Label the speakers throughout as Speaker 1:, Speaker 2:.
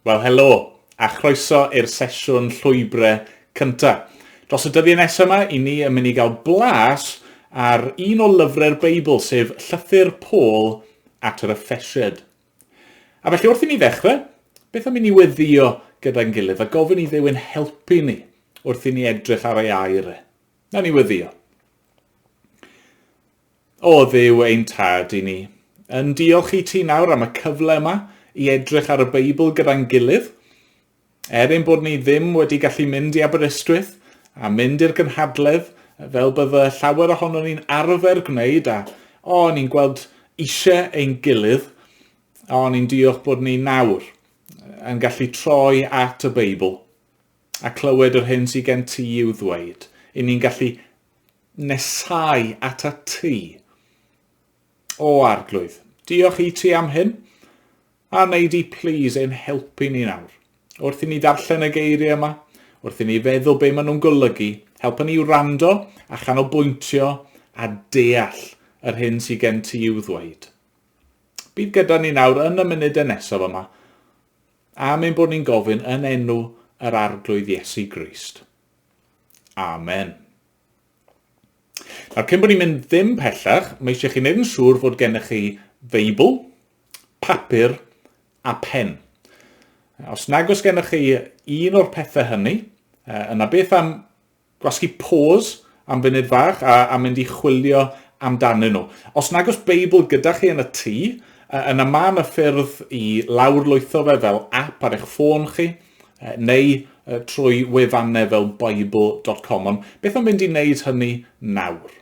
Speaker 1: Wel, helo, a chroeso i'r sesiwn llwybrau cynta. Dros y dyddiau nesaf yma, i ni yn mynd i gael blas ar un o lyfrau'r Beibl, sef Llythyr Paul at yr Effesiaid. A felly wrth i ni ddechrau, beth am i ni weddio gyda'n gilydd a gofyn i Dduw ein helpu ni wrth i ni edrych ar ei air e. Na ni weddio. O Dduw ein Tad i ni, yn diolch i ti nawr am y cyfle yma i edrych ar y Beibl gyda'n gilydd. Er ein bod ni ddim wedi gallu mynd i Aberystwyth a mynd i'r gynhadledd fel bydde llawer ohonon ni'n arfer gwneud a o, ni'n gweld eisiau ein gilydd, o, ni'n diolch bod ni nawr yn gallu troi at y Beibl a clywed yr hyn sydd gen ti i'w ddweud. I ni'n gallu nesáu atat ti. O Arglwydd, diolch i ti am hyn, a wnei di plîs ein helpu ni nawr. Wrth i ni ddarllen y geiriau yma, wrth i ni feddwl be maen nhw'n golygu, helpa ni wrando a chanolbwyntio a deall yr hyn sydd gen ti i'w ddweud. Bydd gyda ni nawr yn y munudau nesaf yma, am ein bod ni'n gofyn yn enw yr Arglwydd Iesu Grist. Amen. Nawr, cyn bod ni'n mynd ddim pellach, mae eisiau chi wneud yn siŵr fod gennych chi Feibl, papur a pen. Os nag oes gennych chi un o'r pethau hynny, yna beth am gwasgu pause am funud fach a, a mynd i chwilio amdanyn nhw. Os nag oes Beibl gyda chi yn y tŷ, yna mae yna ffyrdd i lawrlwytho fe fel app ar eich ffôn chi, neu trwy wefannau fel bible.com. Ond beth am fynd i wneud hynny nawr?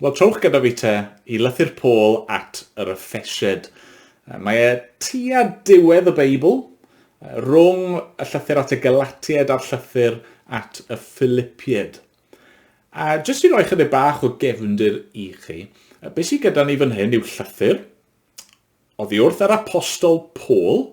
Speaker 1: Wel, trowch gyda fi te i lythyr Paul at yr Effesiaid. Mae e tua diwedd y Beibl, rhwng y llythyr at y Galatiaid a'r llythyr at y Philipiaid. A jyst i roi chydig bach o gefndir i chi, beth sydd gyda ni fan hyn yw llythyr oddi wrth yr apostol Paul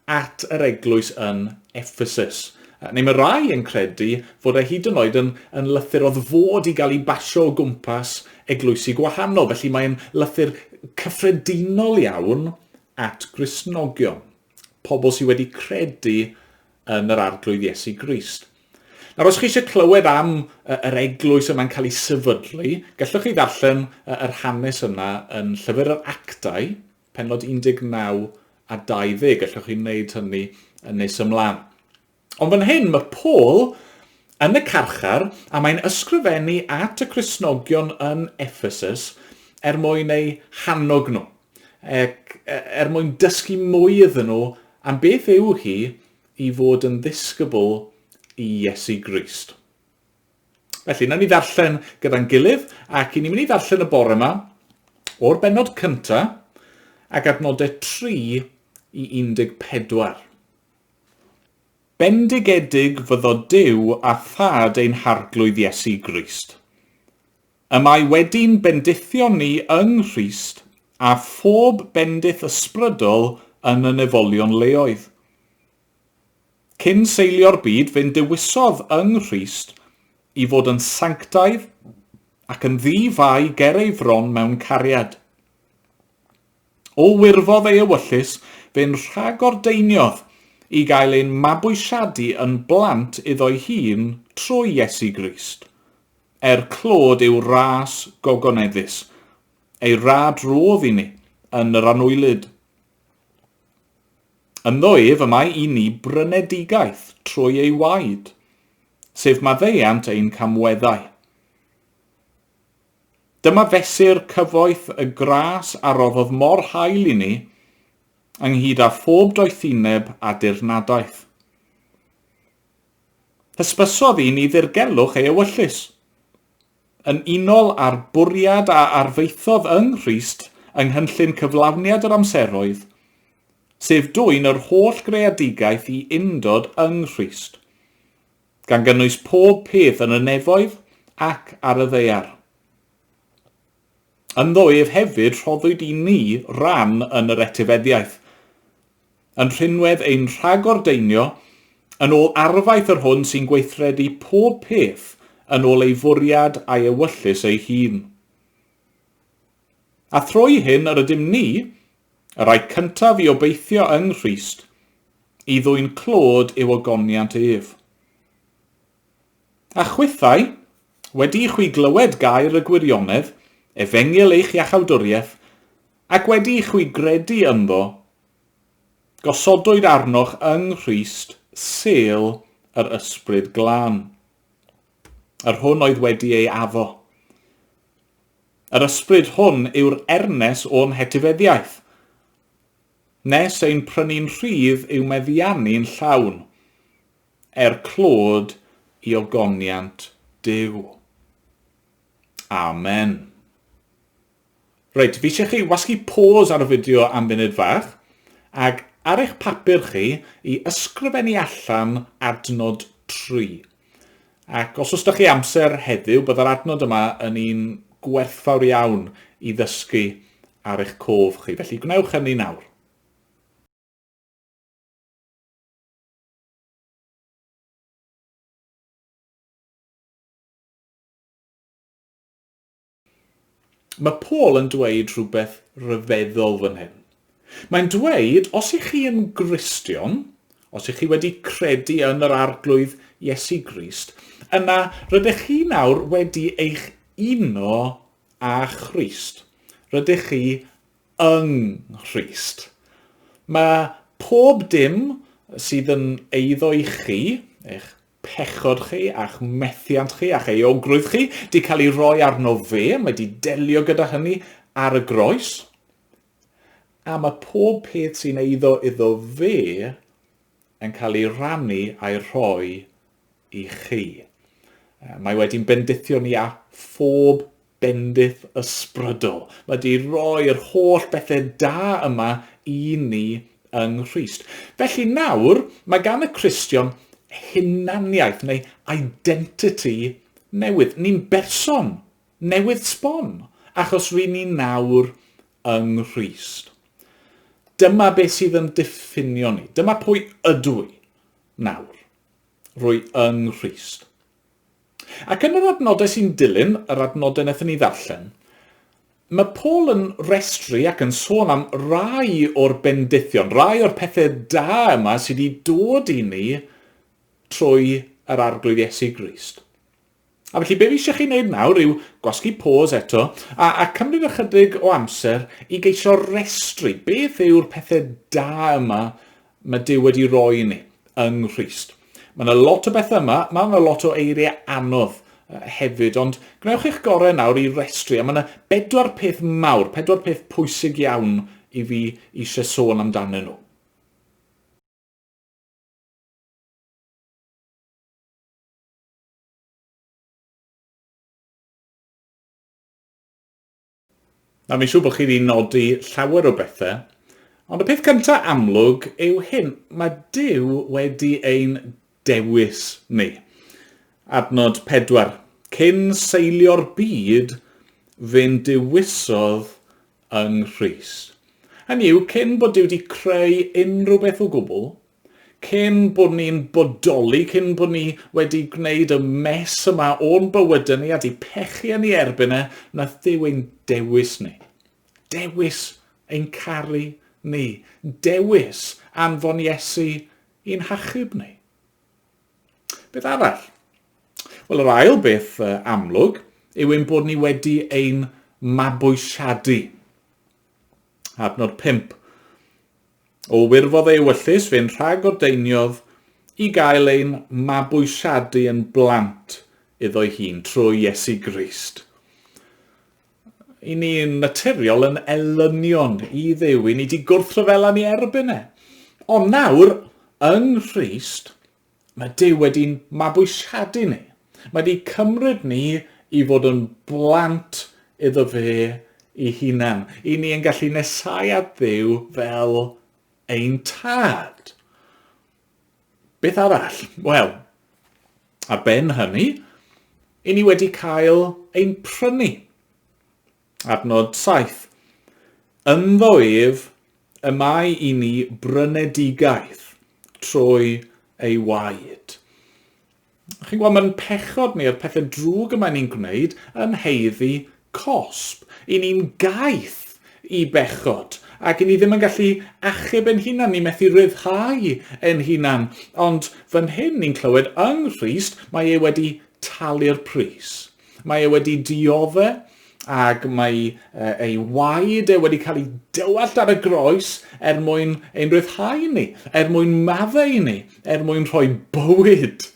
Speaker 1: at yr eglwys yn Ephesus. Neu mae rai yn credu fod e hyd yn oed yn, yn lythyr oedd fod i gael ei basio o gwmpas eglwysi gwahanol, felly mae'n lythyr cyffredinol iawn at Gristnogion, pobl sydd wedi credu yn yr Arglwydd Iesu Grist. Nawr, os chi eisiau clywed am yr eglwys yma'n cael ei sefydlu, gallwch chi ddarllen yr hanes yna yn Llyfr yr Actau, penod 19 a 20. Gallwch chi wneud hynny yn nes ymlaen. Ond fan hyn, mae Paul yn y carchar a mae'n ysgrifennu at y Cristnogion yn Ephesus er mwyn eu hannog nhw, er mwyn dysgu mwy iddyn nhw am beth yw hi i fod yn ddisgybl i Iesu Grist. Felly, nawn ni ddarllen gyda'n gilydd, ac i ni'n mynd i ddarllen y bore yma o'r bennod cynta ac adnodau 3 i 14. Bendigedig fyddo Duw a Thad ein Harglwydd Iesu Grist. Y mae wedi'n bendithio ni yng Nghrist â phob bendith ysbrydol yn y nefolion leoedd. Cyn seilio'r byd fe'n dewisodd yng Nghrist i fod yn sanctaidd ac yn ddi-fai ger ei fron mewn cariad. O wirfodd ei ewyllys, fe'n rhagordeiniodd i gael ein mabwysiadu yn blant iddo'i hun trwy Iesu Grist. Er clod i'w ras gogoneddus, ei rad rodd i ni yn yr anwylyd. Ynddo ef y mae i ni brynedigaeth trwy ei waed, sef maddeuant ein camweddau. Dyma fesur cyfoeth y gras a roddodd mor hael i ni, ynghyd â phob doethineb a dirnadaeth. Hysbysodd i ni ddirgelwch ei ewyllys, yn unol â'r bwriad a arfaethodd yng Nghrist yng nghynllun cyflawniad yr amseroedd, sef dwyn yr holl greadigaeth i undod yng Nghrist, gan gynnwys pob peth yn y nefoedd ac ar y ddaear. Ynddo ef hefyd rhoddwyd i ni ran yn yr etifeddiaeth, yn rhinwedd ein rhagordeinio, yn ôl arfaeth yr hwn sy'n gweithredu pob peth yn ôl ei fwriad a'i ewyllys ei hun. A thrwy hyn yr ydym ni, y rhai cyntaf i obeithio yng Nghrist, i ddwyn clod i'w ogoniant ef. A chwithau, wedi i chwi glywed gair y gwirionedd, efengyl eich iachawdwriaeth, ac wedi i chwi gredu ynddo, gosodwyd arnoch yng Nghrist sêl yr Ysbryd Glân, yr hwn oedd wedi ei addo. Yr ysbryd hwn yw'r ernes o'n hetifeddiaeth, nes ein prynu'n rhydd i'w meddiannu'n llawn. Er clod i ogoniant Duw. Amen. Reit, fi eisiau chi wasgu pause ar y fideo am funud fach, ac ar eich papur chi i ysgrifennu allan adnod 3. Ac os oes da chi amser heddiw, byddai'r adnod yma yn un gwerthfawr iawn i ddysgu ar eich cof chi. Felly gwnewch hynny nawr. Mae Paul yn dweud rhywbeth rhyfeddol fan hyn. Mae'n dweud, os ych chi yn Gristion, os ych chi wedi credu yn yr Arglwydd Iesu Grist, yna rydych chi nawr wedi eich uno â Christ. Rydych chi yng Nghrist. Mae pob dim sydd yn eiddo i chi, eich pechod chi, a'ch methiant chi, a'ch euogrwydd chi, di cael ei roi arno fe, mae di delio gyda hynny ar y groes. A mae pob peth sy'n eiddo iddo fe yn cael ei rannu a'i rhoi i chi. Mae wedi'n bendithio ni â phob bendith ysbrydol. Mae wedi rhoi'r holl bethau da yma i ni yng Nghrist. Felly nawr, mae gan y Cristion hunaniaeth neu identity newydd. Ni'n berson newydd sbon, achos ry'n ni nawr yng Nghrist. Dyma beth sydd yn diffinio ni. Dyma pwy ydw i nawr. Rwy yng Nghrist. Ac yn yr adnodau sy'n dilyn, yr adnodau wnaethon ni ddarllen, mae Paul yn restru ac yn sôn am rai o'r bendithion, rai o'r pethau da yma sydd wedi dod i ni trwy yr Arglwydd Iesu Grist. A felly be fi eisiau chi wneud nawr yw gwasgu pause eto a, a cymryd ychydig o amser i geisio restru beth yw'r pethau da yma mae Duw wedi roi i ni yng Nghrist. Mae yna lot o bethau yma, mae yna lot o eiriau anodd hefyd, ond gwnewch eich gorau nawr i restru, a mae yna bedwar peth mawr, pedwar peth pwysig iawn i fi eisiau sôn amdanyn nhw. Nawr, mi'n siŵr bod chi wedi nodi llawer o bethau, ond y peth cyntaf amlwg yw hyn, mae Duw wedi ein dewis ni. Adnod 4. Cyn seilio'r byd, fe'n dewisodd yng Nghrist. Hynny yw, cyn bod Duw wedi creu unrhyw beth o gwbl, Cyn bod ni'n bodoli, cyn bod ni wedi gwneud y mess yma o'n bywydau ni a di pechu yn ei erbyn e, wnaeth Duw ein dewis ni. Dewis ein caru ni. Dewis anfon Iesu i'n hachub ni. Beth arall? Wel, yr ail beth amlwg yw ein bod ni wedi ein mabwysiadu. Adnod 5. O wirfodd ei ewyllys, fe'n rhag-ordeiniodd i gael ein mabwysiadu yn blant iddo'i hun trwy Iesu Grist. I ni'n naturiol yn elynion i Dduw, i ni di gwrthryfela ni erbyn e. Ond nawr, yng Nghrist, Mae Duw wedi'n mabwysiadu ni. Mae wedi cymryd ni i fod yn blant iddo fe ei hunan. I ni yn gallu nesau at Dduw fel ein tad. Beth arall? Wel, ar ben hynny, i ni wedi cael ein prynu. Adnod 7. Ynddo ef y mae i ni brynedigaeth trwy ei waed. Chi'n gweld, mae'n pechod ni, yr pethau drwg y mae ni'n gwneud, yn heiddi cosb. I ni'n gaeth i bechod, ac i ni ddim yn gallu achub ein hunan, ni methu rhyddhau ein hunan. Ond fan hyn ni'n clywed yng Nghrist mae e wedi talu'r pris. Mae e wedi diodde ac mae ei waed e wedi cael ei dywallt ar y groes er mwyn ein rhyddhau ni, er mwyn maddau i ni, er mwyn rhoi bywyd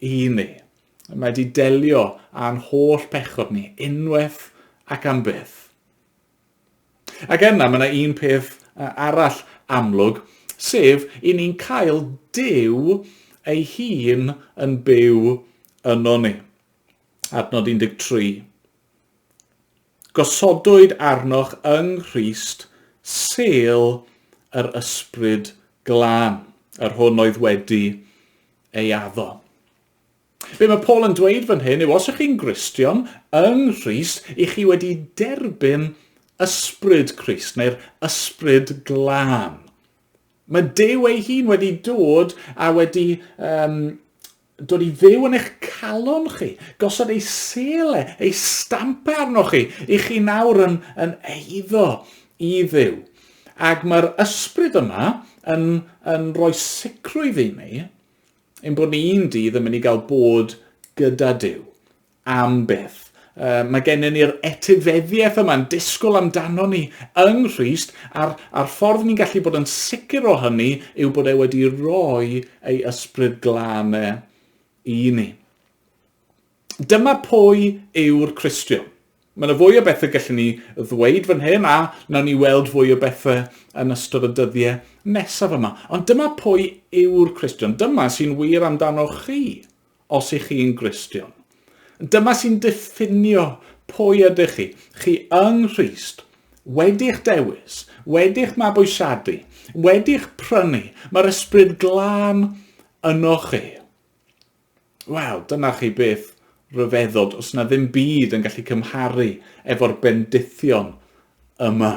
Speaker 1: i ni. Mae wedi delio â'n holl bechod ni, unwaith ac am byth. Ac yna mae yna un peth arall amlwg, sef i ni'n cael Duw ei hun yn byw yno ni. Adnod 13. Gosodwyd arnoch yng Nghrist sêl yr Ysbryd Glân, yr hwn oedd wedi ei addo. Be mae Paul yn dweud fan hyn yw os ych chi'n Gristion yng Nghrist, i chi wedi derbyn ysbryd Crist, neu'r ysbryd glân. Mae Duw ei hun wedi dod a wedi um, dod i fyw yn eich calon chi, gosod ei sêl e, ei stamp e arnoch chi, i chi nawr yn, yn eiddo i Dduw. Ac mae'r ysbryd yma yn, yn rhoi sicrwydd i ni ein bod ni un dydd yn mynd i gael bod gyda Duw am byth. Uh, mae gennym ni'r etifeddiaeth yma'n disgwyl amdano ni yng Nghrist, a'r, a'r ffordd ni'n gallu bod yn sicr o hynny yw bod e wedi rhoi ei ysbryd glân e i ni. Dyma pwy yw'r Cristion. Mae yna fwy o bethau gallwn ni ddweud fan hyn, a nawn ni weld fwy o bethau yn ystod y dyddiau nesaf yma. Ond dyma pwy yw'r Cristion. Dyma sy'n wir amdano chi. os ych chi'n Gristion. Dyma sy'n diffinio pwy ydych chi. Chi yng Nghrist, wedi'ch dewis, wedi'ch mabwysiadu, wedi'ch prynu. Mae'r ysbryd glân yno chi. Wel, dyna chi beth rhyfeddod, os na ddim byd yn gallu cymharu efo'r bendithion yma.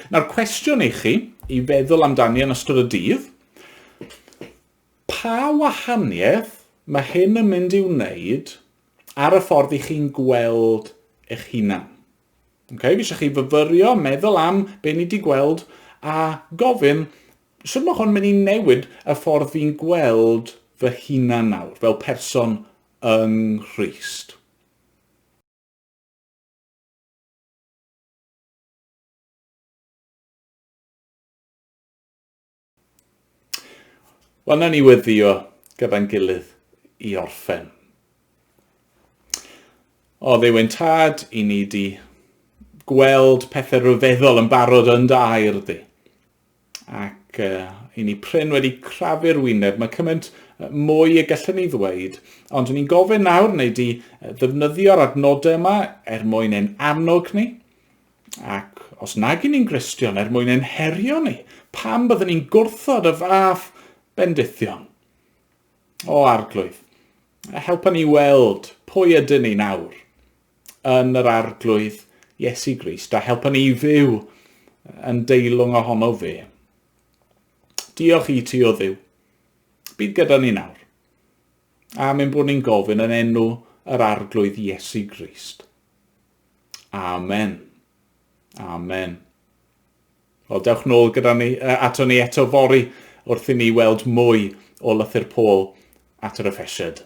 Speaker 1: Nawr, cwestiwn i chi i feddwl amdani yn ystod y dydd, Pa wahaniaeth mae hyn yn mynd i'w wneud ar y ffordd i chi'n gweld eich hunan? Okay, fi eisiau chi fyfyrio, meddwl am be ni wedi gweld a gofyn, sut mae hwn mynd i newid y ffordd fi'n gweld fy hunan nawr, fel person yng Nghrist? Wel, nawn ni weddio gyda'n gilydd i orffen. O, Dduw ein tad, i ni di gweld pethau rhyfeddol yn barod yn dy air di. Ac uh, i ni prin wedi crafu'r wyneb, mae cymaint mwy y gallwn ni ddweud, ond ni'n gofyn nawr neu di ddefnyddio'r adnodau yma er mwyn ein annog ni, Ac os nag i ni'n Gristion er mwyn ein herio ni, pam byddwn ni'n gwrthod y fath bendithion? O Arglwydd, helpa ni weld pwy ydyn ni nawr yn yr Arglwydd Iesu Grist a helpa ni i fyw yn deilwng ohono fe. Diolch i ti o Dduw. Bydd gyda ni nawr. Am ein bod ni'n gofyn yn enw yr Arglwydd Iesu Grist. Amen. Amen. Wel, dewch nôl gyda ni, ato ni eto fory wrth i ni weld mwy o lythyr Paul at yr Effesiad.